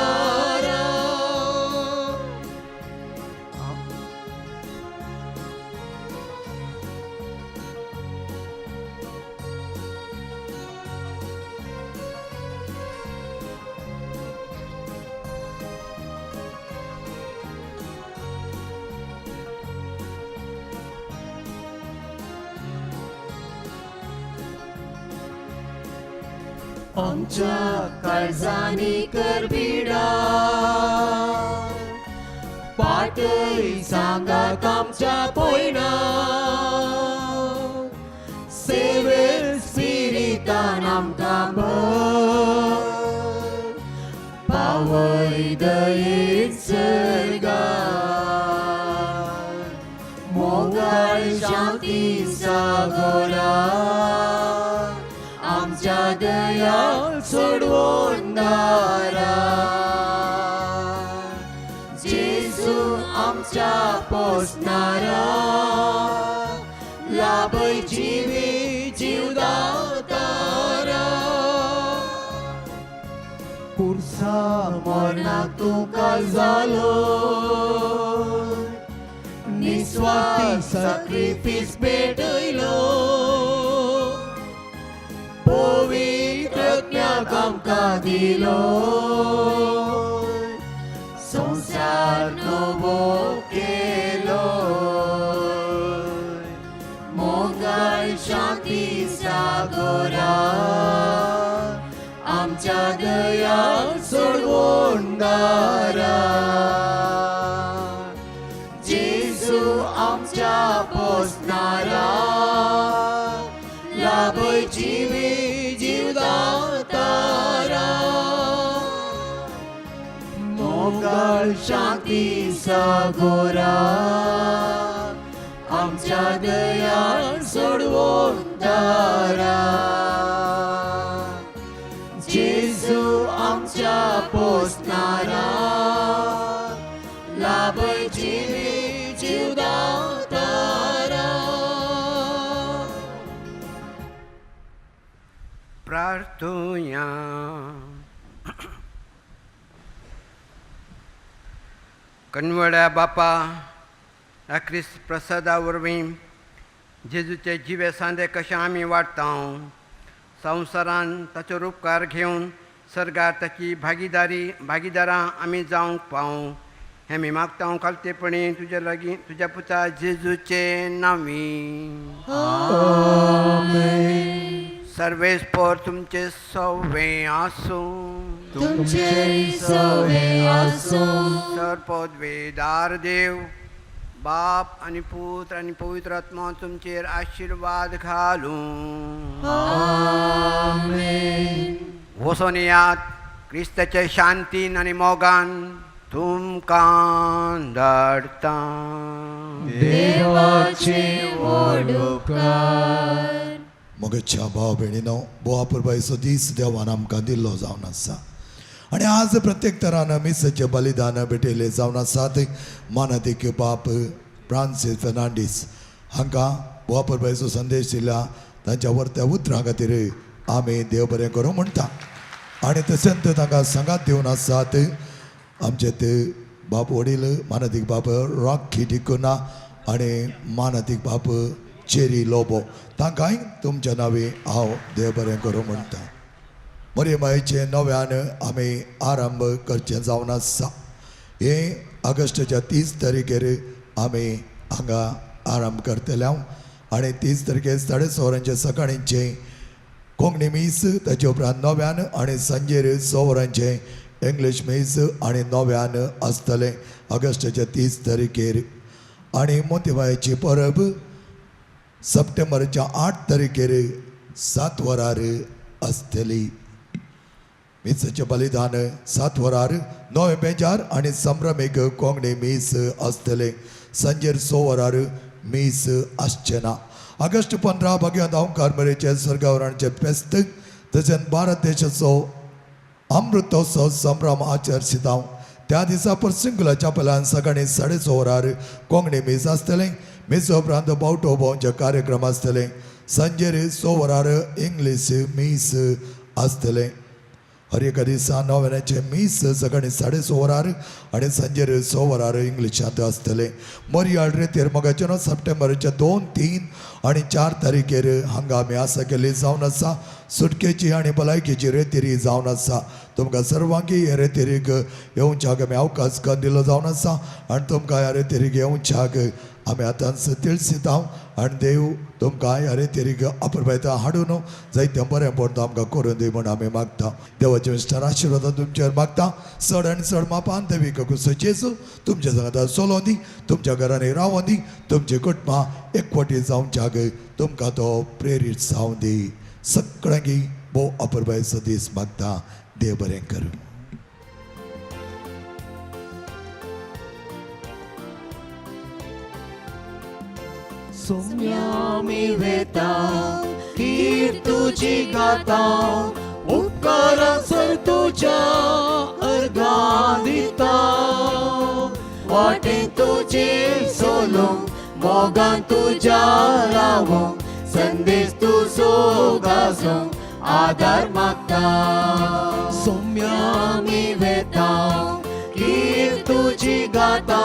आमच्या काळजांनी करबिडा पाटय सांगात आमच्या पयणा सेवे स्पिरितान आमकां भर पावय दयेन सर्गार मोगाळ शांती सागोरा आमच्या दयाळ सोडवणदारा जेजू आमच्या पोसणारा लाभय जिवी जीवदातारा. पुरसा मरणाक तुका जालो निस्वार्थी साक्रिफीस पेटयलो पवित्र आत्म्याक आमकां दिलो संवसार नवो केलो मोगाळ शांती सागोरा आमच्या दयाळ सोडवणदारा जेजू आमच्या पोसणारा लाभय जिवी जीवदातारा मोगाळ शांती सागोरा आमच्या दयाळ सोडवणदारा जेजू आमच्या पोसणारा लाभय जिवी जीवदातारा. प्रार्थुया. कनवड्या बापा, ह्या क्रिस्त प्रसादा वरवीं जेजूचे जिवे सांदे कशें आमी वाडटा, संवसारान ताचो रुपकार घेवन सर्गार ताची भागीदारी भागीदारां आमी जावंक पावूं, हें आमी मागता खालतेपणी तुज्या लागीं तुज्या पुता जेजूचे नांवी. सर्वेस्पर तुमचे सवे आसूं. तुमचे सवे आसूं. सर्वपदवेदार देव बाप आनी पूत आनी पवित्र आत्मा तुमचेर आशिर्वाद घालूं. वचोन येयात, क्रिस्ताचे शांतीन आनी मोगान तुमकां धाडटा. देवाचे व्हड उपकार. मोगेच्या भाव भयणीनो, बोवा पुरबायचो दीस देवान आमकां दिल्लो जावन आसा आनी आज प्रत्येक तरान मिसाचें बलिदान भेटयलें जावन आसात. मानादीक बाप फ्रांसीस फेर्नांडीस हांकां बोवा पुरबायचो संदेश दिला, तांच्या वर्त्या उतरां खातीर आमी देव बरें करूं म्हणटा. आनी तशेंच तांकां सांगात दिवन आसात आमचे ते बाप वडील मानादीक बाप रॉकी डिकुना आनी मानादीक बाप चेरी लोबो, तांकांय तुमच्या नांवी हांव देव बरें करूं म्हणटा. मरियमायचें नव्यान आमी आरंभ करचें जावन आसा. हे ऑगस्टाच्या 30 तारखेर आमी हांगा आरंभ करतले हांव आनी 30 तारखेर 6:30 वरांचेर सकाळींचें कोंकणी मीस, ताचे उपरांत नव्यान आनी सांजेर 6 वरांचें इंग्लीश मीस आनी नव्यान आसतलें ऑगस्टाच्या 30 तारखेर. आनी मोतीबायची परब सप्टेंबरच्या 8 तारखेर 7 वरार आसतली. मिसाचें बलिदान 7 वरार, नवे बेजार आनी संभ्रमीक कोंकणी मीस आसतलें. सांजेर 6 वरार मीस आसचें ना. ऑगस्ट 15 भाग्यांत ओंकार मरेचे सर्गावरांचे फेस्त तशेंच भारत देशाचो अमृतोत्सव संभ्रम आचरिता. त्या दिसा पर्सिंगुला चॅपलान सकाळी 6:30 वरार कोंकणी मीस आसतलें. मीस उपरांत बावटो भोंवचे कार्यक्रम आसतले. सांजेर 6 वरार इंग्लीश मीस आसतलें. हर एका दिसा नोवेनाचें मीस सकाळी 6:30 वरार आनी सांजेर 6 वरार इंग्लिशांत आसतलें. मोरयाळ रेतीर मोगाचें सप्टेंबराच्या 2, 3 आनी 4 तारखेर हांगा आमी आसा केल्ली जावन आसा. सुटकेची आनी भलायकेची रेतिरी जावन आसा. तुमकां सर्वांकी हे रेतिरीक येवच्याक आमी अवकाश करून दिलो जावन आसा आनी तुमकां ह्या रेतिरीक येवच्याक आमी आतांच तिळसिता आनी देव तुमकां ह्या रेतिरीक अपुरबायता हाडून जायतें बरें पडटा आमकां करून दी म्हूण आमी मागता. देवाचे विस्तार आशिर्वादान तुमचेर मागता. चड आनी चड मापान देवीक जेजू तुमच्या सांगाता चलोवं दी, तुमच्या घरांनी रावों दी, तुमची कुटुंबां एकवटी जावच्याक तुमकां तो प्रेरीत जावं दी. सगळ्यांकी भोव अपुरबायेचो दीस मागता. देव बरें करूं. सोम्या मी वेता कीर तुजी गाता, उपकारां सर तुज्या अर्गां दिता. वाटें तुजे सोलूंक, मोगान तुज्या रावोंक, संदेश तुजो गाजोवंक आदार मागता. सोम्या मी वेता कीर तुजी गाता,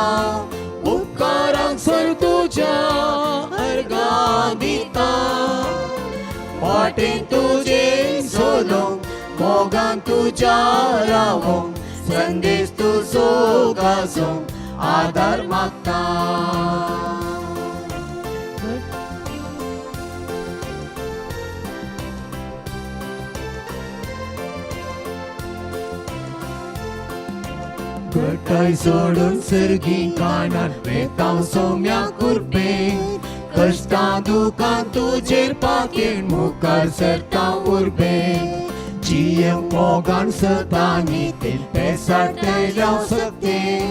उपकारांक सर तुज्या अर्गां दिता. वाटें तुजे सोलूंक, मोगान तुज्या रावोंक, संदेश तुजो गाजोवंक आदार मागता. गटाय सोडून सर्गी कानान वेतांव सोम्या कुर्बेन, कश्टां दुकान तुजेर पातेन मुखार सरता उर्बेन. जियेवंक मोगान सदांनी तेल पेसाडटल्याव सक्तेन,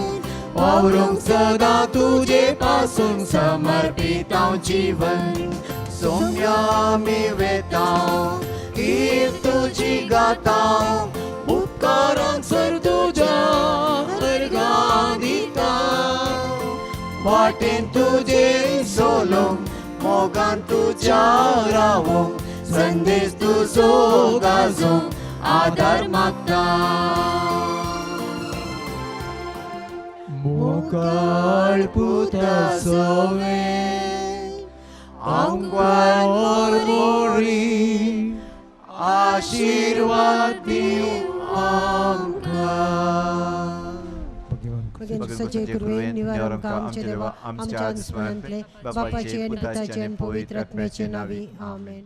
वावरूंक सदां तुजे पासून समर्पीत हांव जीवन. सोम्या मी वेतांव कीर तुजी गाता, उपकारांक सर तुज्या अर्गां दिता. वाटेन तुजे सोलूंक, मोगान तुज्या रावोंक, संदेश तुजो गाजोवंक आदार मागता. मोगाळ पुता सोवे आमकां मोरी आशिर्वाद दिवं आमकां. सजे कुरवेन निवार आमकां आमचे देवा, आमच्या दुस्मानांतले बापाचे आनी पुताचे आनी पवित्र आत्म्याचे नांवी. आमेन.